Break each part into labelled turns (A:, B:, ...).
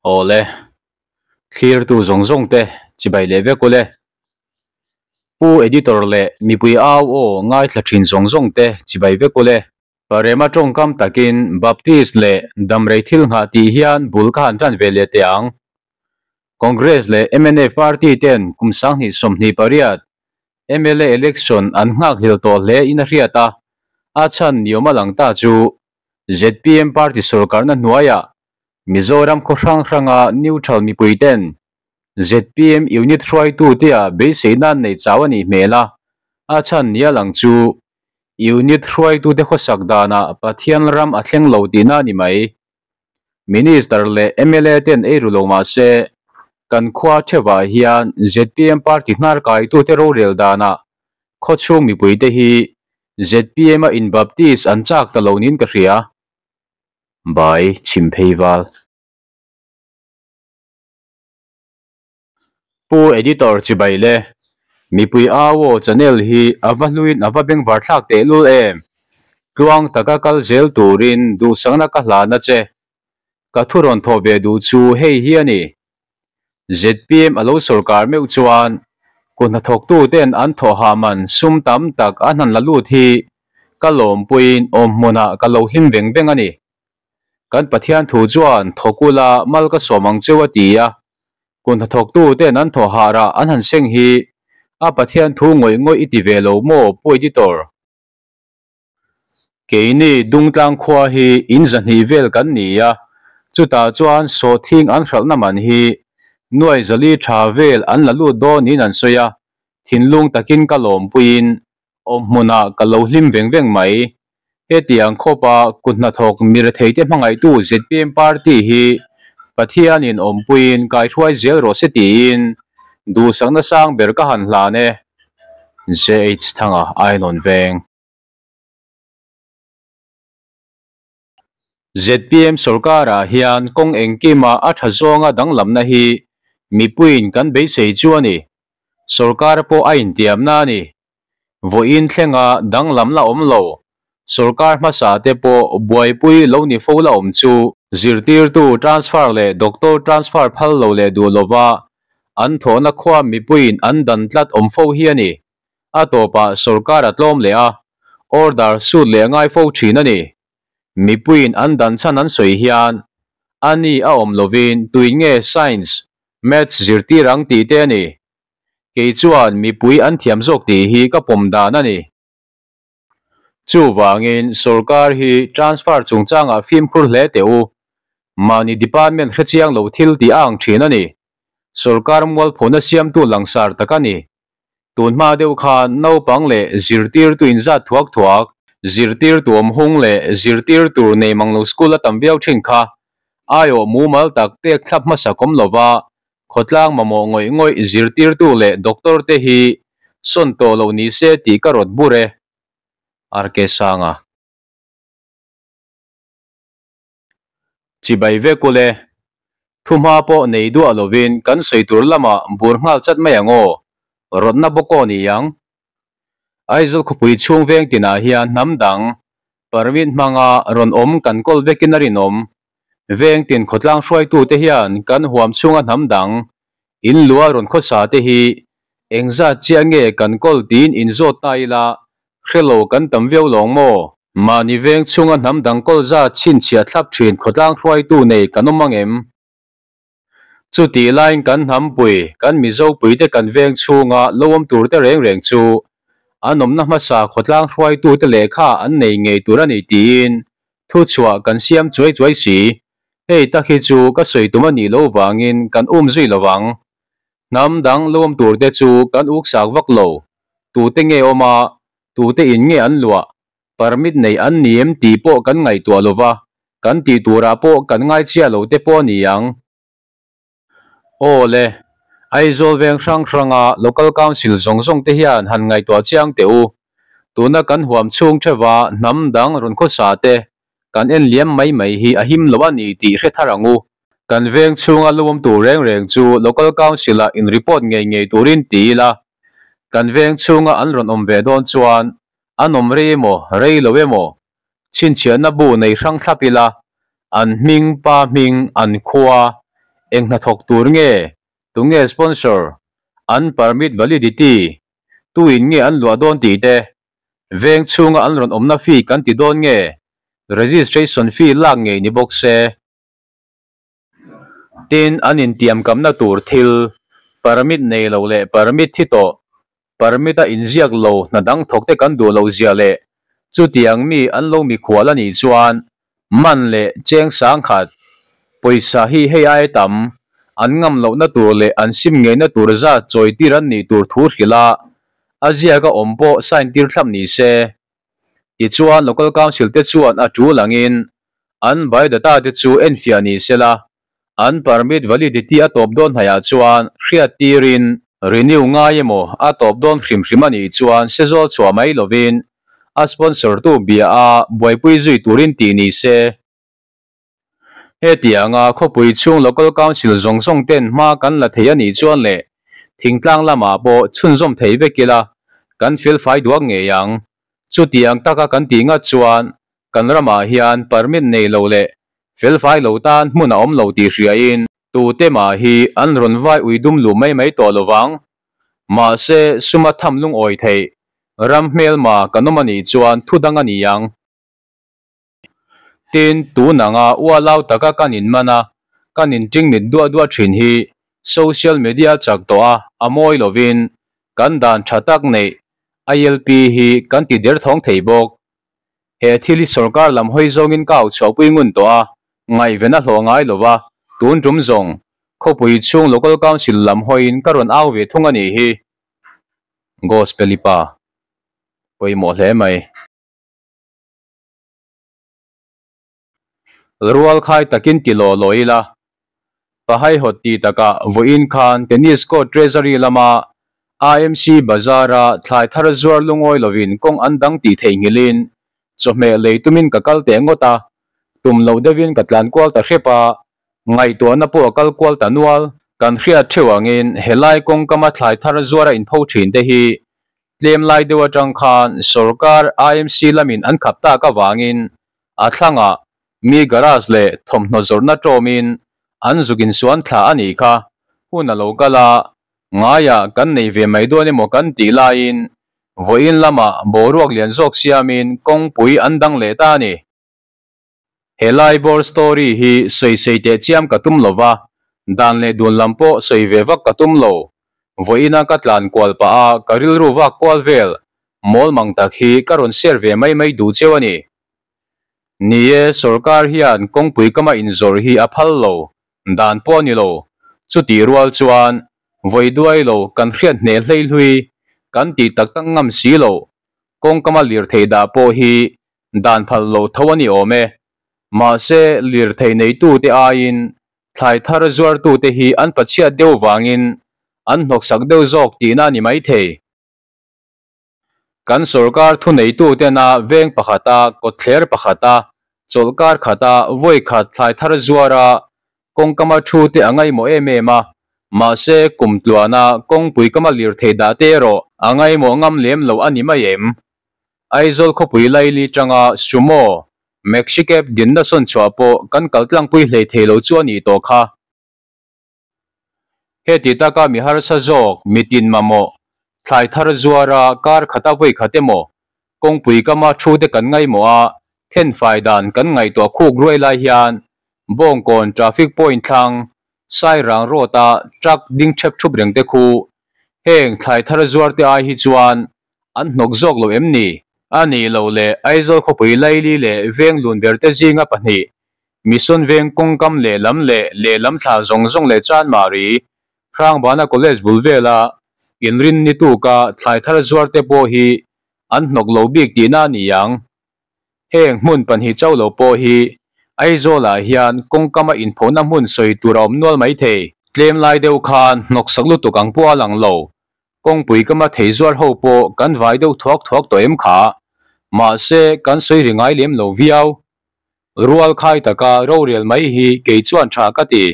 A: Awle, thlirtu zawng zawng te chibai leh vek ule. Pu Editor leh mipui au aw ngaithla thin zawng zawng te chibai vek ule. Parema tawngkam takin Baptist leh Damrei thil nghah tih hian bul ka han tan ve leh teh ang. Congress leh mnf party ten kum 2028 mla election an nghak hlel tawh hle in a hriat a, a chhan niawm a lang ta chu zpm party sawrkarna hnuaiah Mizoram khaw hrang hranga neutral mipui ten zpm unit hruaitute-ah beiseina an nei chau a nih hmel a, a chhan nia lang chu unit hruaitute khawsak danah Pathian ram a thleng lo tihna a ni mai. Minister leh mla ten ei ru lo mah se, kan khua theuhah hian zpm party hnar kaitute rorel danah khawchhung mipuite hi zpm-a inbaptist an chak ta lo niin ka hria. By Chhimpheival. Pu Editor chibai le. Mipui au aw channel hi a va hluin a va bengvar thlak tehlul em. Tluang taka kal zel turin duhsakna ka hlan a che. Ka thu rawn thawh ve duh chu hei hi a ni. Zpm a lo sawrkar meuh chuan kut hnathawktu ten an thawh hah man sum tam tak an han la lut hi ka lawmpuiin awmhmunah ka lo hlim veng veng a ni. Kan Pathian thu chuan thawk ula mal ka sawm ang cheu a ti a, kut hnathawktu ten an thawh hah rah an han seng hi a Pathian thu ngawih ngawih i ti ve lo maw Pu Editor? Keini Dungtlang khua hi in zahnih vel kan ni a, chutah chuan sawhthing an hralhna man hi nuai zali tha vel an la lut dawn niin an sawi a, thinlung takin ka lawmpuiin awmhmunah ka lo hlim veng veng mai. Hetiang khawpa kut hnathawk mi retheite hmangaihtu zpm party hi Pathianin awmpuiin kaihruai zel rawh se tiin duhsakna sang ber ka han hlan e. JH Thanga Ainawn Veng. Zpm sawrkarah hian kawng engkima a tha zawnga danglamna hi mipuiin kan beisei chu a ni. Sawrkar pawh a intiamna a ni. Vawiin thlenga danglam la awm lo, sawrkar hmasa te pawh buaipui lo ni fo la awm chu. Zirtirtu transfer leh doctor transfer phal lo leh duh lova an thawhna khua mipuiin an dan tlat awm fo hi a ni. A tawpah sawrkar a tlawm leh a, order sut leh a ngai fo thin a ni. Mipuiin an dan chhan an sawi hian a ni a awm lovin tuin nge science, maths zirtir ang tih te a ni. Kei chuan mipui an thiam zawk tih hi ka pawm dan a ni. Chuvangin sawrkar hi transfer chungchangah fimkhur hle teh u. Mahni department hrechiang lo thil tih a ang thin a ni. Sawrkar mualphona siamtu langsar tak a ni. Tun hma deuh khan naupang leh zirtirtu inzat thuak thuak, zirtirtu awm hung leh zirtir tur nei mang lo school a tam viau thin kha aiawh mumal tak pek thlap hmasa kawm lova khawtlang mamawh ngawih ngawih zirtirtu leh doctor te hi sawn tawh loh ni se tih ka rawt bur e. RK Sanga. Chibai vek ule. Thuhma pawh nei duah lovin kan sawi tur lamah bur nghal chat mai ang aw. Rawtna bawk aw ni ang. Aizawl khawpui chhung veng tinah hian hnam dang permit hmanga rawn awm kan kawl vekin a rinawm. Veng tin khawtlang hruaitute hian kan huam chhunga hnam dang in lua rawn khawsa te hi engzat chiah nge kan kawl tiin inzawt ta ila Hrelo kan tam viau lawng maw? Mahni veng chhunga hnam dang kawl zat chhinchhiah thlap thin khawtlang hruaitu nei kan awm ang em? Chutih laiin kan hnampui, kan Mizopuite kan veng chhunga lo awm turte reng reng chu an awmna hmasa khawtlang hruaitute lehkha an nei ngei tur a ni tiin thuchhuah kan siam chuai chuai si. Hei tak hi chu ka sawi tum a nih loh vangin kan um zui lo vang. Hnam dang lo awm turte chu kan uksak vak lo. Tute nge awm a, tute in nge an luah, permit nei an ni em tih pawh kan ngaihtuah lo va, kan tih turah pawh kan ngai chiah lo te pawh a ni ang. Aw le, Aizawl veng hrang hranga Local Council zawng zawng te hian han ngaihtuah chiang teh u. Tuna kan huam chhung theuha hnam dang rawn khawsa te kan en liam mai mai hi a him lo a ni tih hre thar ang u. Kan veng chhunga lo awm tur reng reng chu Local Council-ah in report ngei ngei turin ti ila, kan veng chhunga an rawn awm ve dawn chuan an awm rei emaw rei lo emaw chhinchhiahna bu nei hrang thlap ila, an hming, pa hming, an khua, Eng hnathawk tur nge? Tunge sponsor? An permit validity? Tu in nge an luah dawn tih te? Veng chhunga an rawn awmna fee kan ti dawn nge? Registration fee lak ngei ni bawk se. Tin, an intiamkamna tur thil, permit nei lo leh permit thi tawh, permit a inziak lo hna dang thawk te kan duh loh zia leh chutiang mi an lo mikhual a nih chuan man leh cheng sangkhat pawisa hi hei ai tam an ngam lohna tur leh an sim ngeina tur zat chawi tir an nih tur thu hrilh a, a ziak a awm pawh sign tir thlap ni se. Tichuan Local Council te chuan a tul angin an biodata te chu enfiah ni sela, an permit validity a tawp dawn hnaihah chuan hriat tirin renew ngai emaw a tawp dawn hrim hrim a nih chuan sezawl chhuah mai lovin a sponsor tu bia a buaipui zui turin tih ni se. Hetianga khawpui chhung Local Council zawng zawng ten hma kan la thei a nih chuan leh thingtlang lamah pawh chhunzawm thei vek ila kan felfai duak ngei ang. Chutiang taka kan tih ngat chuan kan ramah hian permit nei lo leh felfai lo tan hmun a awm lo tih hriain tute mah hi an rawn vai ui dum luh mai mai tawh lovang. Mahse suma tham lungawi theih ram hmelma kan awm a nih chuan thu dang a ni ang. Tin, tun anga ualau taka kan inman a, kan inṭingmit duah duah ṭhin hi social media chak tawh a, a mawi lovin kan dan ṭha tak neih ILP hi kan ti derthawng thei bawk. He thil hi sorkar lam hawi zawngin ka au chhuahpui ngun tawh a, ngaihven a hlawh ngai lova, tun ṭum zawng khawpui chhung Local Council lam hawiin ka rawn au ve thung a nih hi. Gospel-i pa pawimawh hle mai. Rual khai takin ti law law ila, Pahaihawt ti takah vawiin khan Tennis Court Treasury lama AMC Bazar-a thlai thar zuar lungawi lovin kawng an dang tih theihnghilhin chawhmeh lei tumin ka kal teh ngawt a, tum lo deuhin ka tlan kual ta hrep a, ngaihtuahna pawh a kal kual ta nual. Kan hriat theuh angin helai kawngkama thlai thar zuara inpho thin te hi Tlem lai deuh atang khan sorkar IMC lamin an khap tak avangin a thlangah mi garage leh thawmhnaw zawrhna tawmin an zuk insuan thla a nih kha. Hun a lo kal a, ngaiah kan nei ve mai dawn emaw kan tih laiin vawiin lamah boruak lian zawk siamin kawngpui an dang leh ta a ni. Helai bawr story hi sawi sei teh chiam ka tum lo va, dan leh dun lam pawh sawi ve vak ka tum lo. Vawiina ka tlan kual pah a, ka rilru vak kual vel mawl mang tak hi ka rawn share ve mai mai duh cheu a ni. Ni e, sorkar hian kawngpui kama inzawrh hi a phal lo, dan pawh a ni lo. Chutih rual chuan vawi duai lo kan hriat hneh hlei hlui, kan tih tak tak ngam si lo, kawngkama lirthei dah pawh hi Dan phal lo tho a ni awm e. Mahse, lirthei neitute aiin thlai thar zuartute hi an pachhiat deuh vangin an hnawksak deuh zawk tihna a ni maithei. Kan sorkar thuneitutena veng pakhata, kawtthler pakhata, chawlhkar khata vawi khat thlai thar zuara kawngkama thu te a ngaihmawh em em a, mahse kum tluana kawngpui kama lirthei dah te erawh a ngaihmawh ngam lem lo a ni mai em? Aizawl khawpui laili tanga Sumo, Maxi Cab dinna sawn chhuah pawh kan kal tlangpui hlei thei lo chu a nih tawh kha. Heti taka mi harsa zawk, mitin mamawh, thlai thar zuara kar khata vawi khat emaw, kawngpui kama thu te kan ngaihmawh a, thenfai dan kan ngaihtuah khuk ruai lai hian Bawngkawn traffic point thlang Sairang road-a truck ding thep thup reng te khu heng thlai thar zuar te ai hi chuan an hnawk zawk lo em ni? A nih loh leh Aizawl khawpui Laili leh veng lun ber te zinga pahnih, Mission veng kawngkam lehlam leh lehlam thla zawng zawng leh Chanmari, Hrangbana College bul vela inrin ni tuka thlai thar zuar te pawh hi an hnawk lo bik tihna a ni ang. Heng hmun pahnih chauh lo pawh hi Aizawlah hian kawngkama inphawhna hmun sawi tur a awm nual mai thei. Tlem lai deuh khan hnawksak lutuk ang pawh a lang lo. Kawngpui kama thei zuar ho pawh kan vai deuh thuak thuak tawh em kha. Mahse, kan sawi ri ngai lem lo viau. Rual khai taka rorel mai hi kei chuan tha ka ti.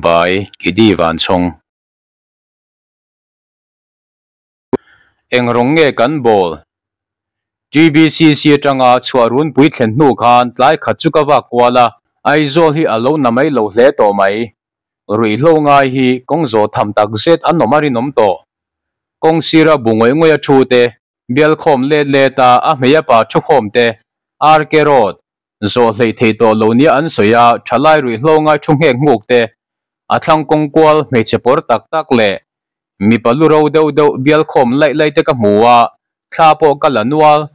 A: By Kidi Vanchhawng. Eng rawng nge kan bawl? TBCC atanga chhuah runpui thlen hnu khan tlai khat chu ka vak kual a. Aizawl hi a lo na mai lo hle tawh mai. Ruihhlo ngai hi kawng zawh tham tak zet an awm a rinawm tawh. Kawng sira bu ngawih ngawih a thu te, bial khawm let let a a hmei a pa thu khawm te, RK Road, zawh hleih theih tawh lo nia an sawi a, thalai ruihhlo ngai thu nghek nghuk te, a thlang kawng kual hmeichhe pawr tak tak leh mipa lu ro deuh deuh bial khawm laih laih te ka hmu a, thla pawh ka la nual.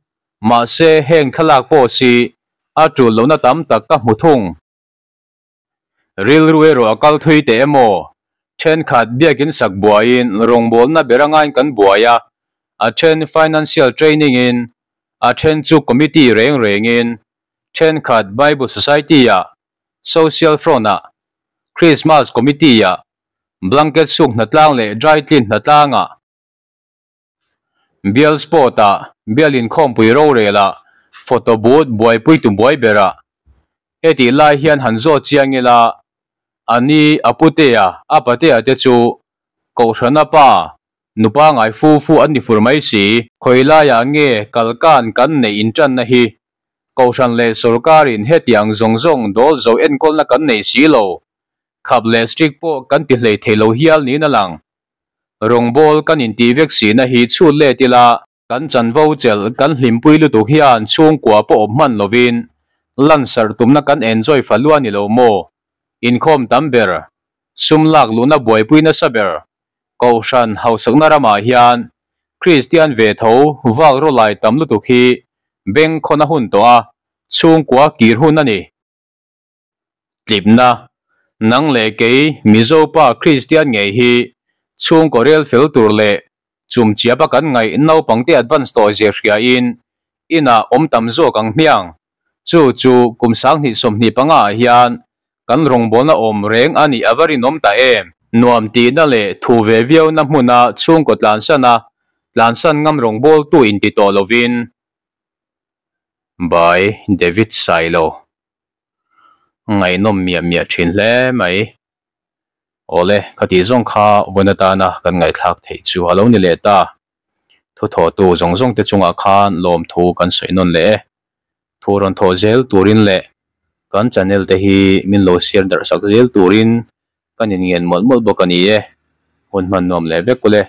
A: Mahse heng thlalak pawh si a tul lohna tam tak ka hmu thung. Rilru erawh a kal thui teh emaw? Thenkhat biakin sak buaiin rawngbawlna ber angain kan buai a, a then financial training in, a then chu committee reng rengin, thenkhat Bible Society ah, Social Front ah, Christmas Committee ah, blanket suk hnatlang leh dry clean hnatlang ah, Bial sport ah, bial inkhawmpui rorel ah, photo booth buaipui tu buai ber ah. Hetih lai hian han zawt chiang ila, a ni a putea, a patea te chu Kohhrana pa, nupa ngai fu fu an ni fur mai si. Khawi laiah nge kalkan kan neih intanna hi? Kohhran leh sawrkarin hetiang zawng zawng dawl zo enkawlna kan nei si lo. Khap leh strict pawh kan ti hlei thei lo hial niin a lang. Rawngbawl kan intih vek sihna hi chhut let ila, kan chanvo chelh kan hlimpui lutuk hian chhungkua pawh awm hman lovin lansarh tumna kan enjoy fa lua ni lo maw? Inkhawm tam ber, sum lak luhna buaipui nasa ber, Kohhran hausakna ramah hian Kristian ve tho vak rawlai tam lutuk hi bengkhawn a hun tawh a, chhungkua kir hun a ni. Tlipna, Nang leh kei Mizo pa Kristian ngei hi chhungkaw rel fel tur leh chum chiapa kan ngaih naupangte advance tawh zir hriain inah awm tam zawk ang hmiang. Chu chu kum 2025 ah hian kan rawngbawlna awm reng a nih a va rinawm ta em? Nuam tihna leh thu ve viauna hmuna chhungkaw tlansana tlansan ngam rawngbawltu inti tawh lovin. By David Sailo. Ngaihnawm miah miah thin hle mai. Awle, khati zawng kha vawn atana kan ngaihthlak theih chu a lo ni leh ta. Thuthawhtu zawng zawng te chungah khan lawmthu kan sawi nawn leh e. Thu rawn thawh zel turin leh kan channel te hi min lo share darh sak zel turin kan inngen mawlh mawlh bawk a ni e. Hun hman nuam leh vek ule.